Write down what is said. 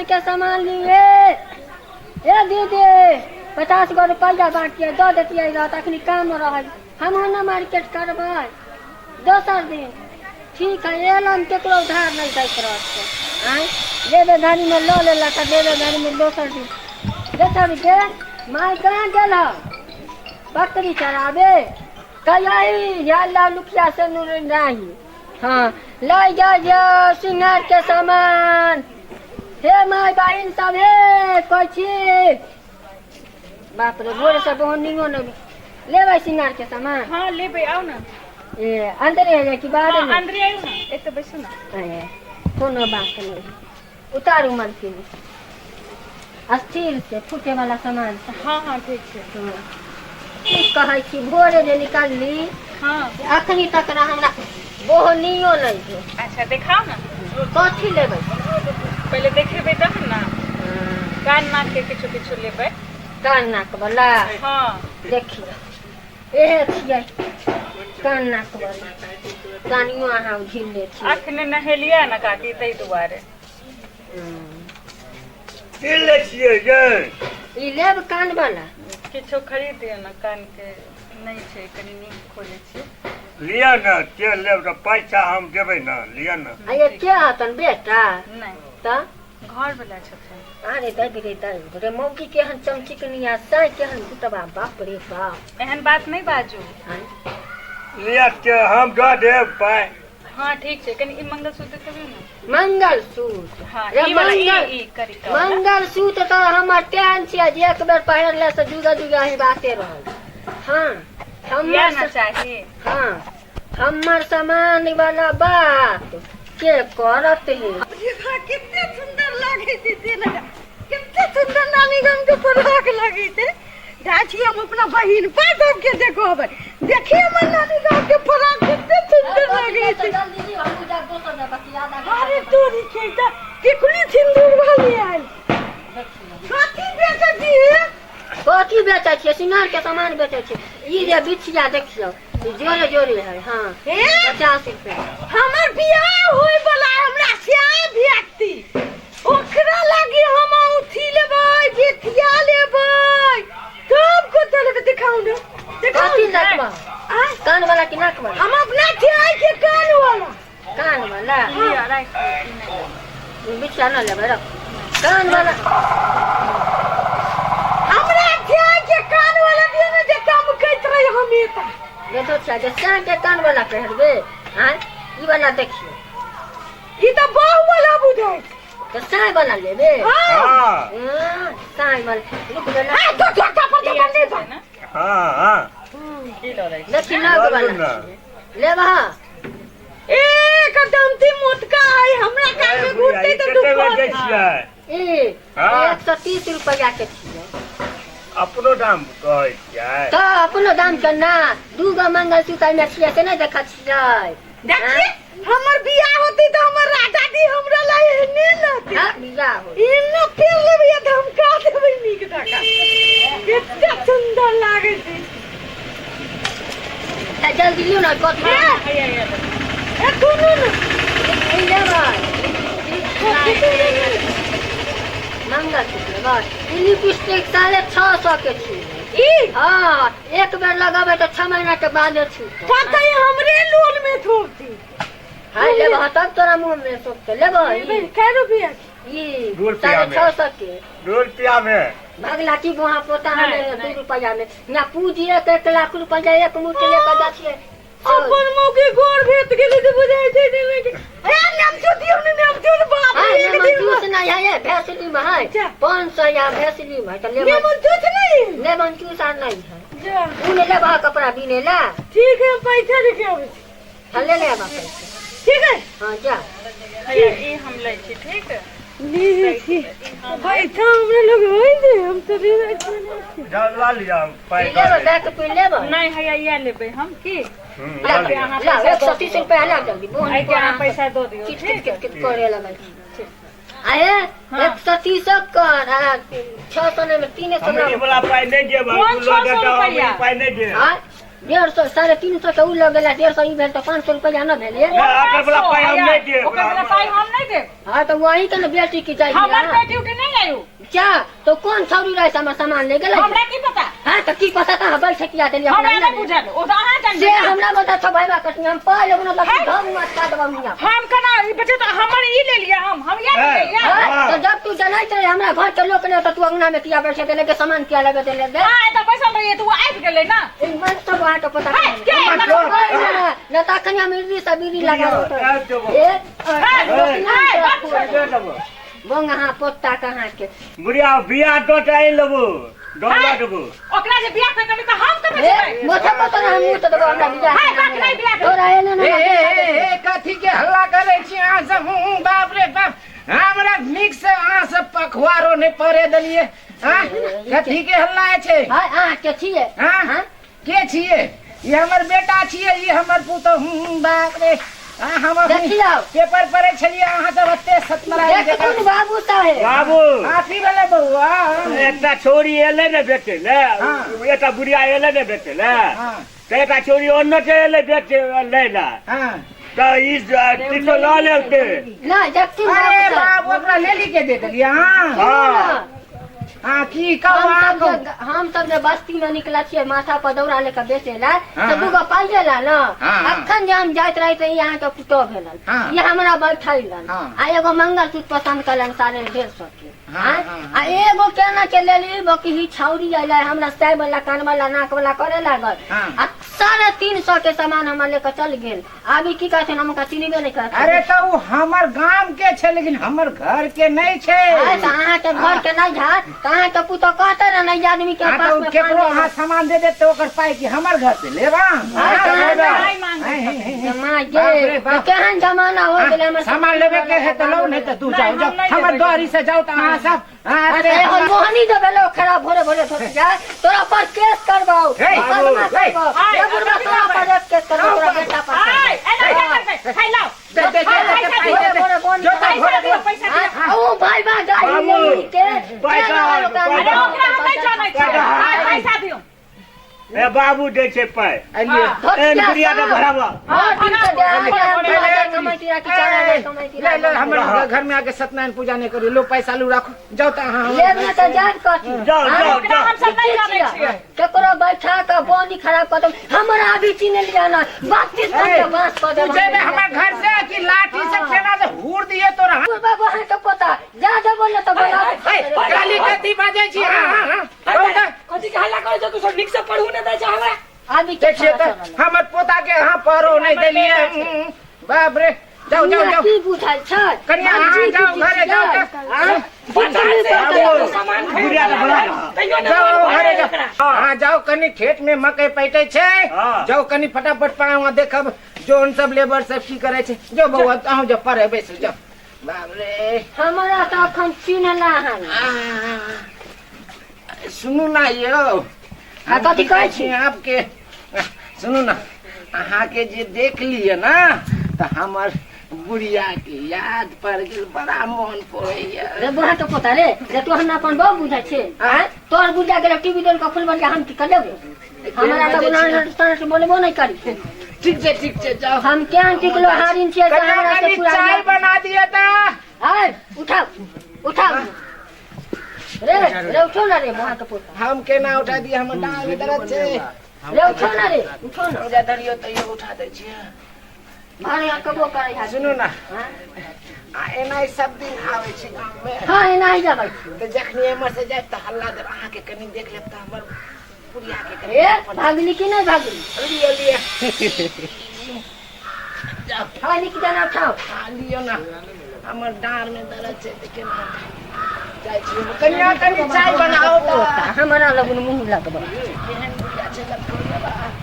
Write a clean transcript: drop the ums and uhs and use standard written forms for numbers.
सिंगार के सामान लिए ए दीदी 50 गो रुपैआ बाँटिए दऽ देतियै रहत अखनी काम रहै हमहूँ ने मार्केट करबै दोसर दिन ठीक है एलम केकरो उधार नहि दैत रहत आँय लेबे घड़ीमे लऽ लेलक आ देबे घड़ीमे दोसर दिन दोसर गे माय कहाँ गेल हँ बकरी चराबे कहिया या ला लुकिया से नहीं हाँ लै जाइ जाओ सिंगार के सामान हे माय बहिन सब हे कहै छी बाप रे भोरे से बहुत नींदो नहि लेबै सिंगार के सामान हाँ लेबै आउ ने ए अंदरे है कि बाहर हाँ में अंदरे आउ ने एतऽ बैसू ने ए, कोनो बात नहीं उतारू मलकिन स्थिर से फूटे वाला सामान से हाँ हाँ ठीक छै हाँ। की कहै छी भोरे जे निकलली हाँ अखनी तक ना हमरा बोहनियो नहि भेल अच्छा देखाउ ने कथी लेबै पहिले देखेबै तहन ने कान नाक के किछु किछु लेबै कान नाक वाला हाँ देखियौ एहे छियै कान नाक वाला कानियो अहाँ उझिलने छियै अखने नहेलियै ने काकी ताहि दुआरे की लै छियै यै ई लेब कान वाला किछो खरीद दियौ ने कान के नहि छै कनि नीक खोजै छियै लिअ ने के लेब तऽ पैसा हम देबै ने लिअ ने आ ये के हतन बेटा नहि तऽ घर वाला छथिन अरे दै रे दै रे मौगी केहन चमचिकनिया साँइ केहन गुटबा बाप रे बाप एहन बात नहि बाजू आँय? लिअ के हम दऽ देब पाइ हाँ ठीक छै कनि ई मंगलसूत्र देखेबै ने मंगलसूत्र हाँ रे ई वाला ई मंगल ई करिका वाला मंगलसूत्र तऽ हमर तेहन छियै जे एक बेर पहिरले से जुगे जुगे ही बाते रहल हाँ इएह हमर ने चाही हाँ हमर सामान वाला बात के करत है कते सुंदर लागे छै से लगा कते सुंदर नानी गाम के फराक लागे छै जाइ छी हम अपना बहिन पा सबके देखबै देखिए हमर नानी गाम के फराक कते सुंदर लागे छै अरे तोरी के त टिकुली सिंदूर वाली आयल कथी बेचै छी कथी बेचै छियै सिंगार के सामान बेचै छियै ई जे बिछिया देखियौ ई जोरे जोरे है हाँ हे 50 रुपया हमर बियाह होय वाला हमरा श्याम व्यक्ति ओकरा लागी हम औठी लेबै बेथिया लेबै सब कुछ लेबै दिखाउ ने दिखाउ कथी ने देखबा आँय? कान वाला कि नाक वाला हम अपना ध्यान के कान वाला कान वाला लिअ राखि दियौ, ई नहि लेबै। बिछिया न लेबै रख कान वाला हमरा ध्यान के कान वाला दियो ने जे चमकैत रही हमेशा देखो छिया जे साँझ के कान वाला पहिरबे आँय ई वाला देखियौ ई तऽ बहु वाला बुझाइ छै। तऽ साँझ वाला लेबे हाँ हाँ हाँ, साँझ वाला रुक गेला हाँ, तो छोटा पर ई तो अच्छा नहीं छै ने हाँ हाँ ई लऽ लै छी देखी नाक लऽ वाला लू ने। लेबह एक दमती मोटका है हमरा कान में घुसते तऽ कते दुख दै छियै ई हाँ। 130 रुपया के छियै अपनो दाम कहै छियै तऽ अपनो दाम के ना दू गो मंगलसूत्र मे छियै से नहि देखै छियै देखी हमर बियाह होती तऽ हमर राजा जी हमरा ला एहने लती हाँ, बियाह हो एना पेर लेबै आ धमका देबै नीक जकाँ कते सुन्दर लागै छै तऽ जल्दी लियौ ने कथी हे, हैया हैया लेबै। ए सुनू ने ई लेबै कथी लेबै? मंगलसूत्र लेबै ई लिपस्टिक 650 के छियै ई हाँ एक बेर लगेबै तऽ 6 महीना के बादे छूटत पता है हमरे लोल में थोपती हाँ लेबह तब तोरा मुँह में सोखते लेबह लेबै ई कै रुपया ई दू रुपया साढ़े में। छओ सौ के दू रुपया में भगला की वहाँ पोता नहीं, हमें दू नहीं। रुपया में ना पूजी एक एक लाख रुपया एक मुठ लेकर जा छियै अपन मुँह के गोर भेट गेलै तऽ बुझाइ छै जे नहि कि- ए नेमचू दियौ ने नेमचू बाप हाँ रे एक लेमन दिन जूस नहीं है ये भैंसली में है अच्छा। 500 या भैंसली में है तो लेमन नेमन जूस नहीं लेमन जूस आर नहीं है जा ऊ ले लेबह कपड़ा बिने ला ठीक है हम पैसा लेके आबै छी हाँ ले ले आबह पैसा ठीक है हाँ जा हैया ई हम लै छी ठीक ले छी पैसा हमरा लग होइ छै हम तऽ ले जाइ छी जा ला लिअ पाइ पी लेबह बैग पी लेबह नहि हैया इएह लेबै हम की ला एहिके लिअ अहाँ ला पैसा एक सौ दऽ तीस दियौ रुपया ला जल्दी बोन एहिके अहाँ पैसा दऽ दियौ किट ठीक किट किट किट करे लगल आये हाँ। 130 कर आ 600 में 300 हम ई ना वाला पाइ नहि देब कोन लऽ 600 देतौ हम रुपैआ? ई पाइ नहि देब हाँ 150 350 के उ लऽ गेला, 150 ई भेल तऽ 500 रुपैआ न भेलै। ओकर बला पाइ हम नहि देब। ओकर बला पाइ हम नहि देब। हाँ तऽ वही के ने बेटी की जाइ। हमर बेटी उटी नहि आयु क्या तो कौन छौरी रहे से हमर सामान ले गेलै? हमरा की पता। हाँ तऽ की पता, तऽ अहाँ बैठ किया देलियै? हमरा नहि बुझल, ओ तऽ अहाँ जान से हमरा बता छौ भाईबा कटनी हम पाइ लेबो न तऽ धम मत का देबौ मियां। हम केना ई बच्चे तऽ हमर ई ले लिया, हम इएह ले लिया। हाँ, तऽ जब तू जनैत रहे हमरा घर के लोक ने तऽ तू अंगना में किया बैठे देले के सामान किया लगे देले दे? हां तऽ बैसल रहिए तऽ ओ आबि गेलै ना। ई मन सब अहाँ के पता हे, के न तऽ अखन हम इर्री से बीड़ी लगा ए बोंग अहाँ पोता कहाँ के बुढ़िया बिया डोट आनि लेबो, डोला देबो ओकरा जे बिया करबै तऽ हम कतऽ जेबै? मोछा पता ना हम मुँह देबो हमरा बिया। हे बाप नहि बिया। तोरा एने ए ए ए कथी के हल्ला करै छी अहाँ सब? बाप रे बाप, हमरा नीक से अहाँ सब पखवारो नहि पड़े देलियै। हाँ कथी के हल्ला छै? हां अहाँ के छियै? हां के छियै? ई हमर बेटा छियै, ई हमर पुतहु। बाप रे, हम देखियौ पेपर पढ़ै छलियै अहाँ सब एते सतमरायल। देखथुन बाबू साहेब। बाबू अथी भेलै बौआ, एकटा छौरी एलै ने बेचै ले, एकटा बुढ़िया एलै ने बेचै ले, तऽ एकटा छौरी ओन्ने से एलै बेचे लै ले, तऽ ई किछो लऽ लेलकै। नहि देखथिन। अरे बाबू, ओकरा लेली के दे देलियै अहाँ? हँ हाँ की कहू? हम सब जे बस्ती में निकल छियै माथा पर दौड़ा लेके बेचे ला तऽ दूगो पाइ ला न। अखन जे हम जाइत रही तऽ ई अहाँके पुतोह भेलन, ई हमरा बैठैलन आ एगो मंगलसूत्र पसंद कलन 150 के, आ एगो केना के लेली बकी ही छौरी अयलै हमरा साय वाला कान वाला नाक वाला करे लागल आ 350 के सामान हमरा लेके चल गेल। अभी की कहै छै, हम ओकरा चिन्हबे नहि करत। अरे तऽ ओ हमर गाम के छै लेकिन हमर घर के नहि छै। तऽ अहाँके घर के नहि हैत तऽ अहाँके पुतोह कहते ने नहि आदमी के पास में केकरो अहाँ सामान दे देत तऽ ओकर पाइ की हमर घर से लेब? केहन जमाना हो गेलै। हमर सामान लेबे के है तऽ लौ, नहि तऽ तू जाओ जाओ हमर द्वारी से जाओ। तऽ अहाँ सब मोहनी जे भेलो खराब भोरे भोरे थोड़ा तोरा पर केस करबाउ, मुकदमा करबाउ, रे बुढ़बा तोरा पर एक केस करबाउ, तोरा बेटा पर। ओ भाई बा जाई के अरे ओकरा हम नहि जानै छियै, पैसा दियौ। ए बाबू दै छै पाइ। ए बुढ़िया के भराबा। हमर घर में आके सत्यनारायण पूजा नहीं करी, लो पैसा लू राखू, जाओ तऽ अहाँ लेब ने तऽ जान कथी। जाओ जाओ ओकरा हम सब नहि जानै छियै। केकरो बैठा के बोनी खराब कर दम, हमरा भी चिन्ह लिया ना 32 घंटा बांस कर तू जेबे हमर घर से कि लाठी से फेना से हूर दिए तोरा? बाबू अहाँ के पता जा देबो ने तऽ बना। गाली कथी बाजै छी? हाँ हाँ हाँ, कथी के हल्ला करै छौ तू सब? नीक से पढ़ू नहि दै छै हमरा। अभी के देखिए तऽ हमर पोता के अहाँ पढ़ो नहीं देलियै। बाप रे, जाओ जाओ जाओ। की बुझाइ छै? कनिया अहाँ जाओ घरे, जाओ सामान बुढ़िया के भरा। तैयो नहि जाओ घरे जाओ। ओकरा। हाँ जाओ, कनी खेत में मकई पैटे छै, जाओ कनी फटाफट पाए वहाँ देखब जो उन सब लेबर सब की करे छै। जो बौआ अहूँ जो पढ़े बैसू जाओ। बाप रे, हमरा तऽ अखन चिन्हला हन। सुनू ना यौ। आ कथी कहै छी? आपके सुनू ना, अहाँके जे देख लिअ ना तऽ हमर बुढ़िया के याद पड़ गेल, बड़ा मोन पड़ैया। रे बुढ़ा के पोता रे, रे तू हमरा अपन बहु बुझै छै? आँय तोहर बुढ़िया गेल टीवी देल के फूल बन, हम की कर लेबै? हमरा तऽ से बोलबो नहि करी। ठीक छै ठीक छै, जाओ। हम केहन टिकलो हारिन छियै से कनिया हमरा से कनी पूरा चाय बना दिअ तऽ। आय उठाओ उठाओ रे, रे उठो ना रे बुढ़ा के पोता। हम केना उठा दिअ, हमर डाँड़ में दर्द छै। रे उठो ना रे, उठो ना। पूजा धरियो तैयो उठा दै छियै। भारे अटकबो करै है। सुनू ना, आ एना सब दिन आबै छी गाम में? हाँ एना ही जाबै छी। तऽ जखनी एम्हर से जायब तऽ हल्ला देब, अहाँके कनी देख लेब तऽ हमर बुढ़िया के कनी। ए भागली की नहि भागली? लिअ लिअ। हाँ निक जाना उठाओ। हाँ लिअ ना, हमर डाँड़ में दर्द छै तऽ केना जाइ छी। कनिया कनी चाय बनाओ तऽ। हमरा लगन मुँह लगबै। केहन बुढ़िया छै लटकल।